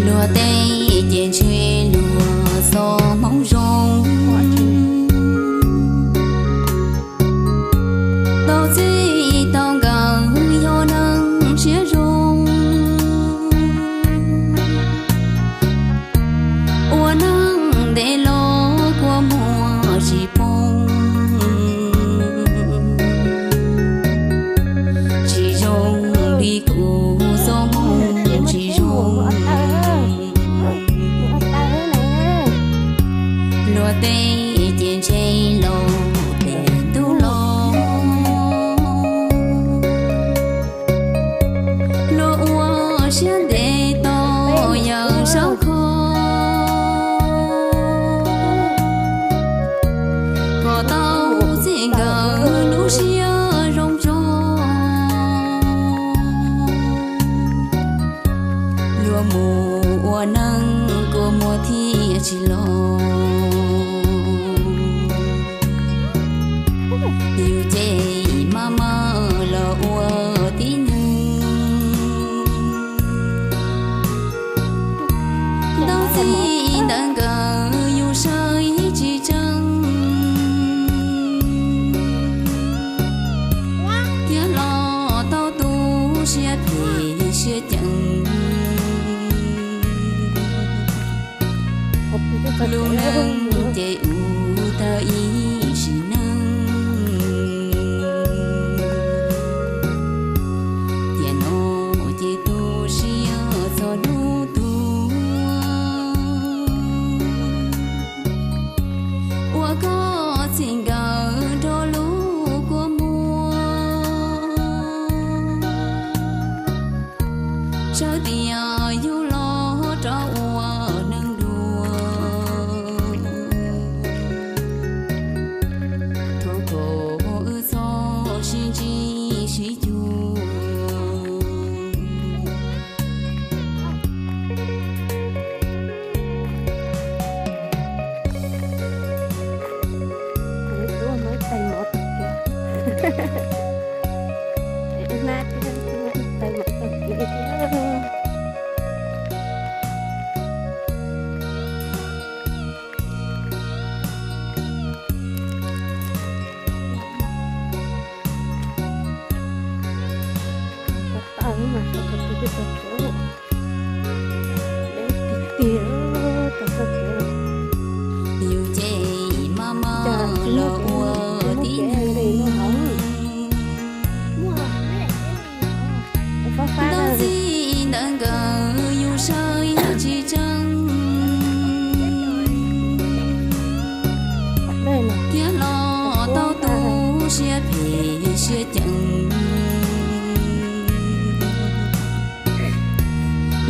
Luag tej ces ntshe luag txoj hmoov zoo, tau txij tau nkawm yog neeg siab zoo. Ua neeg ntev los kua muag tsis poob, tsis zoo li kuv txoj hmoov tsis zoo. Luag tej ces ntshe los pem ntuj los, luag ua siab ntev tau yawm saub kho, kom tau txij nkawm lub siab zoo tso. Luag mus ua neeg kua muag thiaj tsis los, yus ces maj mam los ua tib neeg. Ntau txij ntawm nkawm yus saib tsis tseeb, thiab los tau tu siab phem siab ceem. Lub neej ces ua tau ib sim neej, tiam no ces tu siab txog hnub tuag. Ua koj txij nkawm nrog lub kua muag, sawv tias yus los rov ua neeg dua. Thov kom wb txhob sib ntsib sib cuag. Yus ces maj mam los ua tib neeg. Ntau txij ntawm nkawm yus saib tsis tseeb, thiab los tau tu siab phem siab ceem.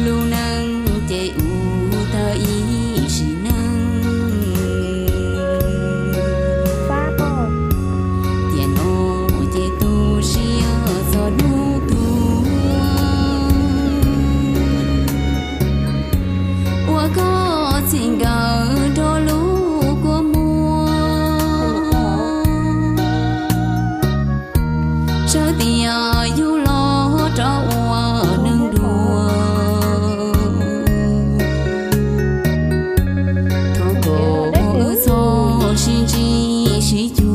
Lub neej ces ua tau ib sim neej, tiam no ces tu siab txog hnub tuag. Ua koj txij nkawm nrog lub kua muag, sawv tias yus los rov ua neeg dua. Thov kom wb txhob sib ntsib sib cuag.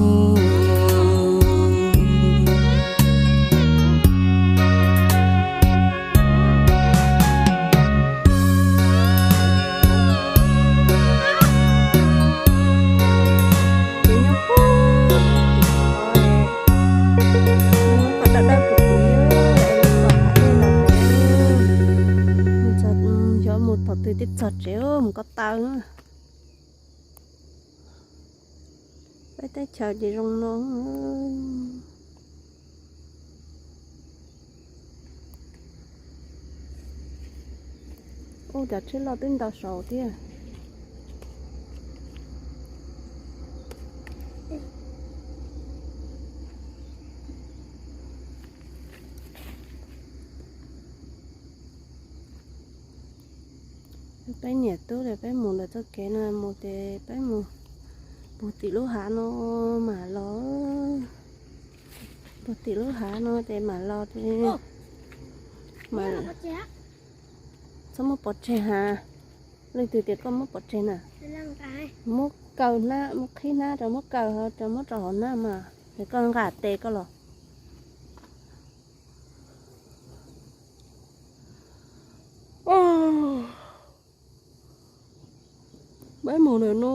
Xyov mus thaum twg thiaj txog tsev, mus ko taw. Peb teb chaws ces zoo no. Ub, cov tsheb loj twb nto saud thiab. Peb niam tub tias peb mus ntawm txoj kev no mus ces peb mus puag tim lub hav no mam los. Puag tim lub hav no ces mam los ces mam, txhob muab pov tseg ha. Leej twg tias koj muab pov tseg na? Muab kaw hnab, muab qhib hnab rau, muab kaw rau, muab rau hauv hnab mas ces koj nqa tes koj los. Peb mus ntawm no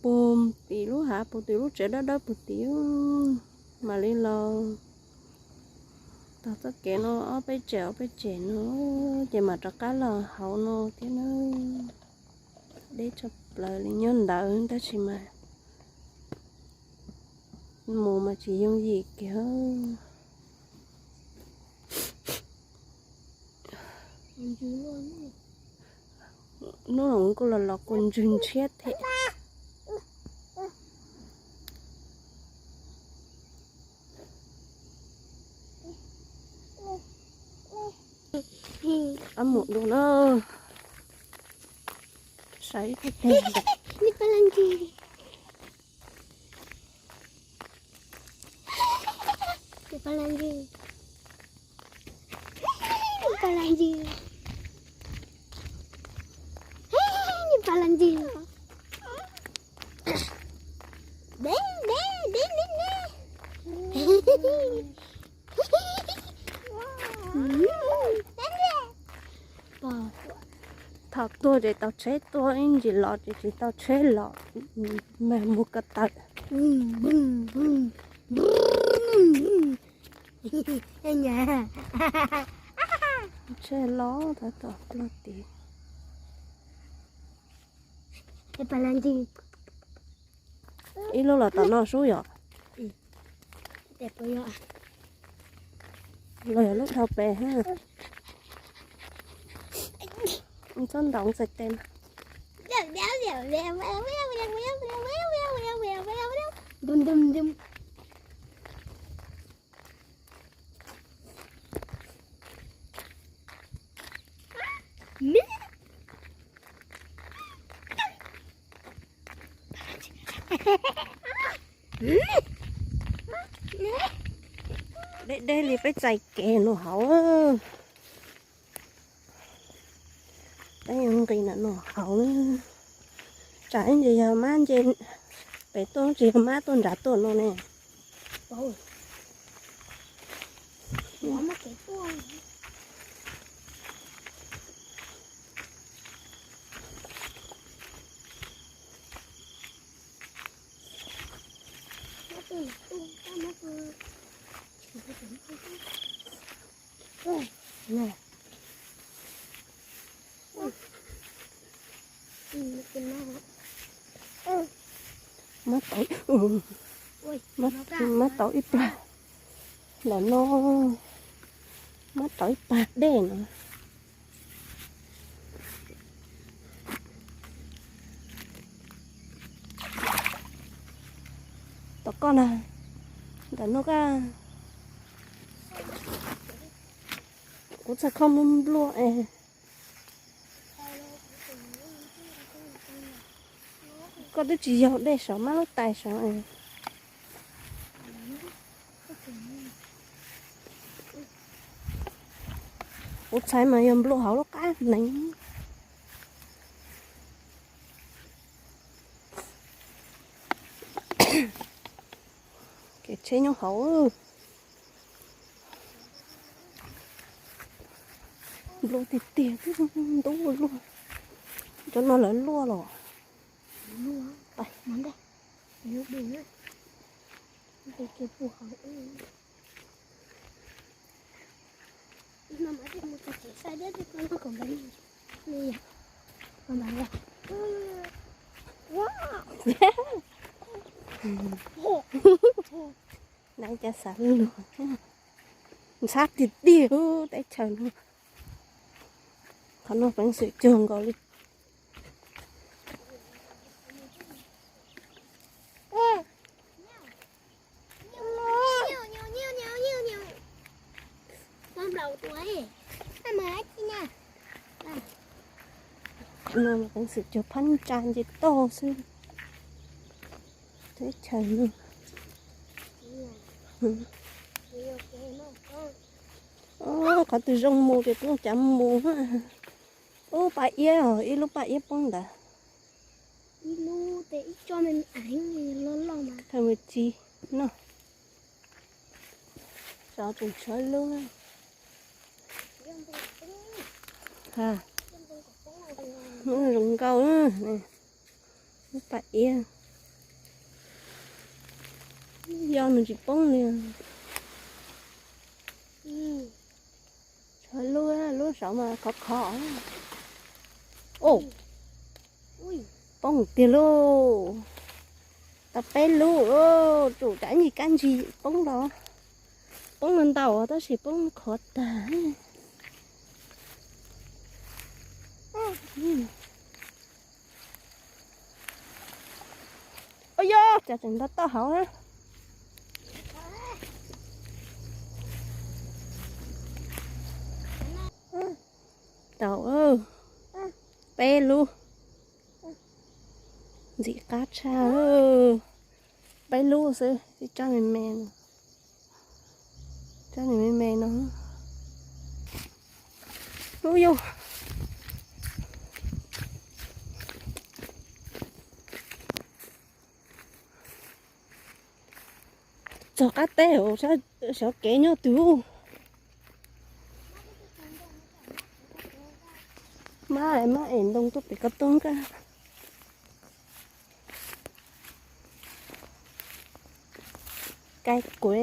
puag tim lub hav, puag tim lub tsev dawb dawb puag tim, mam li los txog txoj kev no ob peb tsem ob peb tsem no ces mam rov qab los hauv no thiab na. Deb tshaj plaws li nyob ntawd tab sis mas mus mas tsis yooj yim kiag. Hnub no kuj los los kua ntswg ntshiab thiab. Ob mus dua na. Saib ib teg. Thaum tuag ces tau tsheb tuag, ib ntsis los ces tsis tau tsheb los, mag mus ko taw. Tsheb los tau tom ploj tid. Ib lub los tom no sub yom. Los yog lub dhau pes ha. Txhob ntaus txais tes na. Deb deb li peb txais kev no hauv. Peb yuav nqis ntawm no hauv. Tsam ib ntsis yog mab nce pem tuaj tsis yog mab tuaj nrad tuaj no ne. Mab tau, mab tau ib plag ntawm no, mab tau ib plag dej no. Tom koj na, ntawm no koj, kuv txhaj kho nplua es. Koj twb tsis yaug dej saum mab lub tais saud. Kuv txhais mas yog nplua hauv lub qab hneev. Kev tsheb nyob hauv. Nplua tiag tiag, ntub luaj. Cov no lawv luaj los. Nai cas xav luag, ntxhab tiag tiag teb chaws no. Qhov no peev xwm cuag nkaus li. Qhov no peev xwm cuag phab ntsa nce toj xwb. Teb chaws no. Qhov twg zoo mus ces peb cav mus. Ub, paj iab os, ib lub paj iab poob ntawd. Thaj mus ci no. Tsov tseem tshuav lub. Ha, zoo nkauj. Lub paj iab. Yog nws tsis poob li. Tshuav lub, lub saud mas khov khov. Poob tiag lauj. Tau peb lub, tsum tsam ib ncig kab ntsig poob los. Poob ntau ntau tab sis poob khov tag. Ua yog cas tseem nto toj hauv na. Tau, peb lub. Ntxim qab tshaj. Peb lub xwb, tsob me me no. Tsob me me no. Ub yog txog qab teb, xyov kev nyob twg. Mab, mab es ntoo tuaj pem ko tub nkaus. Kaib kuv.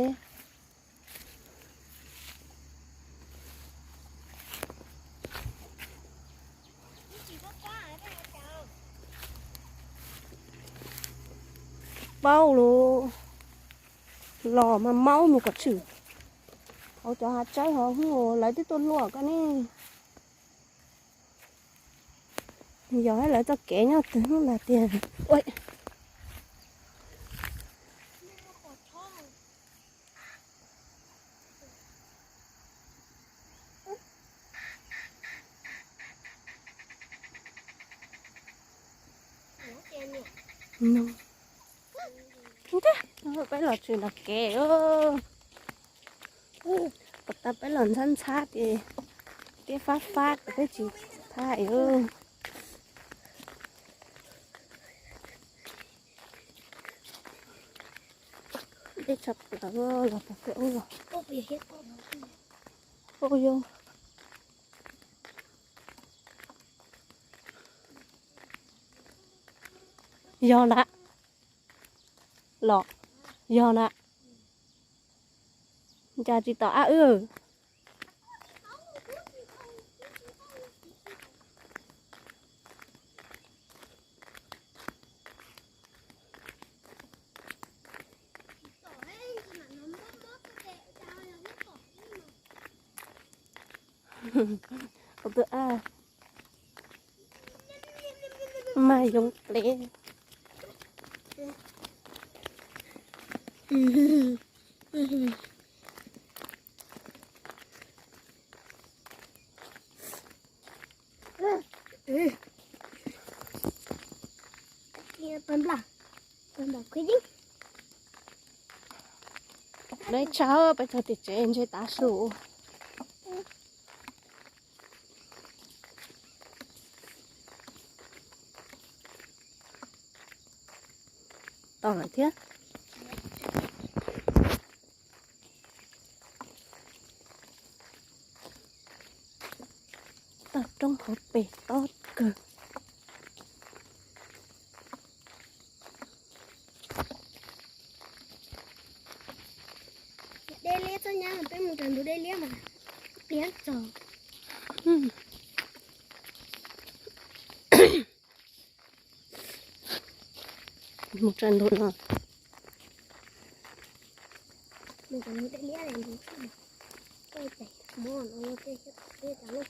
Paub lus los mas maub mus kom tshwm. Hauv cov hav tsaib hov lawv twb tuaj luaj koj ne. Yog lawv txoj kev nyob twg hnub ntag tiag. Peb los tshwm nram kev. Puas tas peb los ntxhab ntxhab ces tiab fab fab ces peb tsis thaij. Dej tshaj plaws los puas peb ub los. Ub yog. Yog na. Los yog na. Cas tsis tom ab wb. Tus ab mas yoov plev. Dej tshaj, peb txog tim tsev ntshe tav su. Tau lawm thiab. Toj roob hauv pes tob kawg. Dej liab txhob nyab, peb mus rau ntug dej liab mas pliag txog. Mus rau ntug no. Mus rau ntug dej liab, ntug tshaj, muab no ua tej thiab tom teb tas lawm.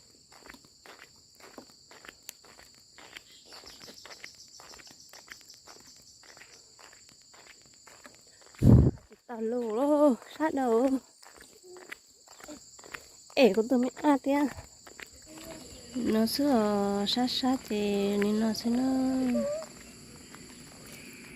Tas lus lauj, sab dau. Es kuv tus me ab thiab. No xwb os, sab sab ces li no xwb na.